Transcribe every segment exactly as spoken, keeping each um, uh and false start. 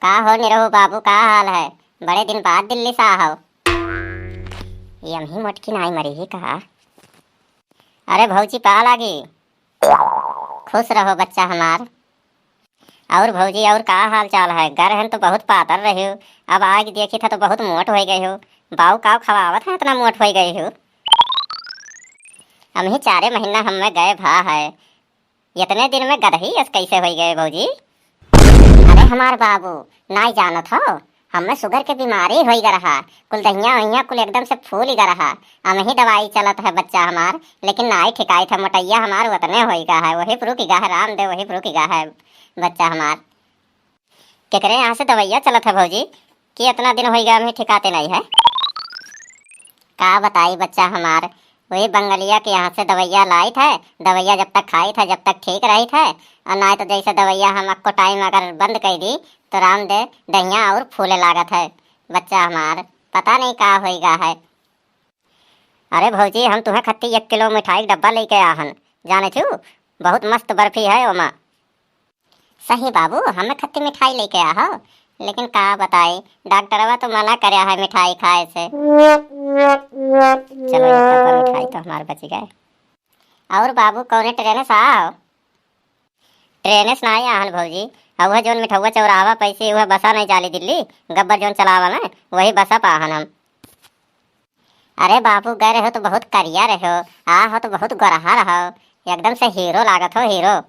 का हो निरहू बाबू, का हाल है? बड़े दिन बाद दिल्ली से आहो। ये अमही मोटकी नाई मरी ही कहा। अरे भौजी, पा लागी। खुश रहो बच्चा हमार। और भौजी, और का हाल चाल है? गर हन तो बहुत पातर रही हो, अब आग देखी था तो बहुत मोट हो गई हो। बाऊ काव खवावत है, इतना मोट हो गई हो। अमही चारे महीना हमें गए भा है, इतने दिन में गदही अस कैसे हो गए भौजी? अरे हमार बाबू, नाई जानत हो, हमें सुगर के बीमारी होई ग रहा, कुल दहिया वहिया कुल एकदम से फूल ग रहा। अमही दवाई चलत है बच्चा हमार, लेकिन नाई ठिकाई था, मोटैया हमार उतने होई गा है, वही पर रुकी गा है रामदेव, वही पर रुकी गा है बच्चा हमार। केकरे यहाँ से दवैया चलत है भौजी, कि इतना दिन होई गा अमही ठिकाते नहीं है? का बताई बच्चा हमार, वही बंगलिया के यहाँ से दवैया लाइत है। दवैया जब तक खाइत है, जब तक ठीक रहित है, और नाई तो जैसे दवैया हम अक्को टाइम अगर बंद कर दी, तो राम दे दहिया और फूले लागत है। बच्चा हमार, पता नहीं का होई गा है। अरे भौजी, हम तुम्हें खत्ती एक किलो मिठाई के डब्बा लेके आहन, जाने छू, बहुत मस्त बर्फी है ओमा। सही बाबू, हमें खत्ती मिठाई लेके आहो, लेकिन का बताई, डॉक्टरवा तो मना करे है मिठाई खाए से। चलो, ये डब्बा मिठाई तो हमार बच गए। और बाबू, कौने ट्रेन से आओ? ट्रेन से नाई आहन भौजी, अब वह जौन मिठौआ चौराहवा पैसे वह बसा नहीं चाली दिल्ली, गब्बर जौन चलावल है, वही बसा पाहन हम। अरे बाबू, गए रहो तो बहुत करिया रहो, आ हो तो बहुत गोरहा रहो, एकदम से हीरो लागत हो, हीरो।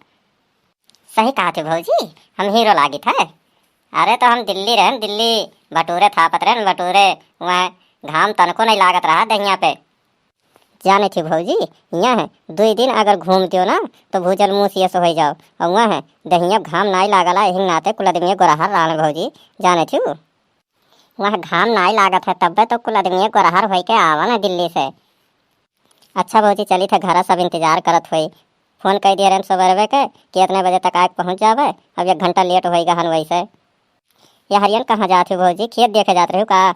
सही कहा थे भौजी, हम हीरो लागित है। अरे तो हम दिल्ली रहन, दिल्ली भटूरे थापत रहन, भटूरे, वहाँ घाम तनको नहीं लागत रहा दहिया पे। जाने थे भौजी, यहाँ है दुई दिन अगर घूम दियो ना, तो भूजल मुँह से हो जाओ। और वहाँ है दहिया घाम नाई लागला, यही नाते कुल आदमी गोरहा रान भौजी, जाने थे। वहाँ घाम नाई लागत है, तब्बे तो कुल आदमी गोरहर होई के आवा ना दिल्ली से। अच्छा भौजी, चली थे घरा, सब इंतजार करत होई। फोन कई दिए रहन सुबह के कि इतने बजे तक आके पहुँच जावे, अब एक घंटा लेट होई गहन वैसे। ये हरियन कहाँ जात हो भौजी, खेत देखे जात रहो का?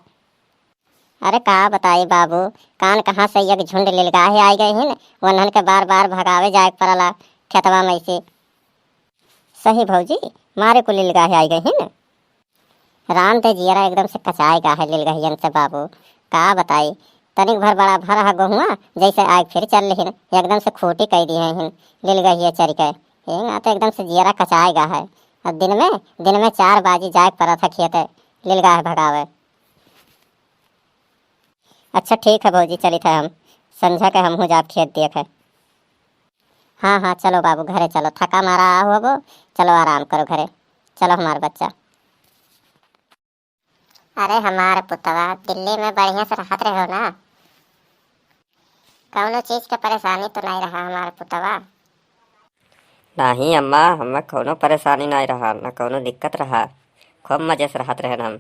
अरे का बताई बाबू, कान कहाँ से एक झुंड लिलगाहे आई गए हिन, वन्हन के बार बार भगावे जाए के पड़ला खेतवा में से। सही भौजी, मारे को लिलगाहे आई गए हिन। राम दे जियरा एकदम से कचाए गा है लिलगहियन से बाबू, का बताई। तनिक भर बड़ा भर हा गोहुआ, जैसे आग फिर चल लेहिन, एकदम से खूटी कई दी है हिन लिलगहिया चर के। ये ना तो एकदम से जियरा कचाए गा है। अब दिन में, दिन में चार बाजी जाए परत है खेते लिलगाहे भगावे। अच्छा ठीक है भौजी, चलित है हम, संझा के हमहू जाब खेत देखे। हाँ हाँ, चलो बाबू, घरे चलो, थका मारा आ होबो, चलो आराम करो घरे, चलो हमार बच्चा। अरे हमार पुतवा, दिल्ली में बढ़िया से रहत रहो ना? कौनो चीज के परेशानी तो नहीं रहा हमार पुतवा? नहीं अम्मा, हमें कौनो परेशानी नहीं रहा, ना कौनो दिक्कत रहा, खूब मजे से रहत रहन हम।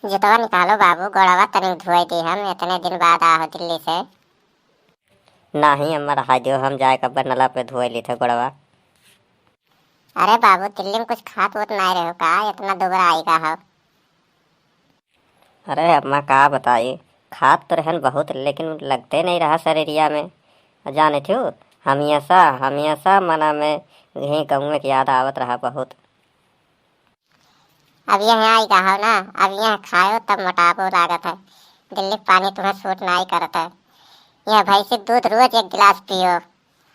जुतवा निकालो बाबू, गोड़वा तनिक धोए दी हम, इतने दिन बाद आहो दिल्ली से। नाही अम्मा, रहा दियो, हम जाए के अब्बे नला पे धोए ली थे गोड़वा। अरे बाबू, दिल्ली में कुछ खात वोत नाई रहो का, इतना दुबरा आई गा हो? अरे अम्मा, का बताई, खात तो रहन बहुत, लेकिन लगते नहीं रहा शरीरिया में। जाने थू, हमेशा, हमेशा मना में यही गाँव के याद आवत रहा बहुत। अब यहाँ आई गा हो ना, अब यहाँ खायो तब मोटापो लागत है। दिल्ली के पानी तुम्हें सूट नाई करत है। यह भैंसी के दूध रोज एक गिलास पियो,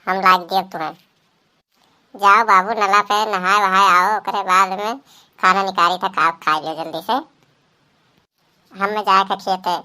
हम लाग दिए तुम्हें। जाओ बाबू, नला पे नहाए वहाए आओ, ओकरे बाद में खाना निकारी था, खाओ, खाई लियो जल्दी से। हम में जाए के खेत है,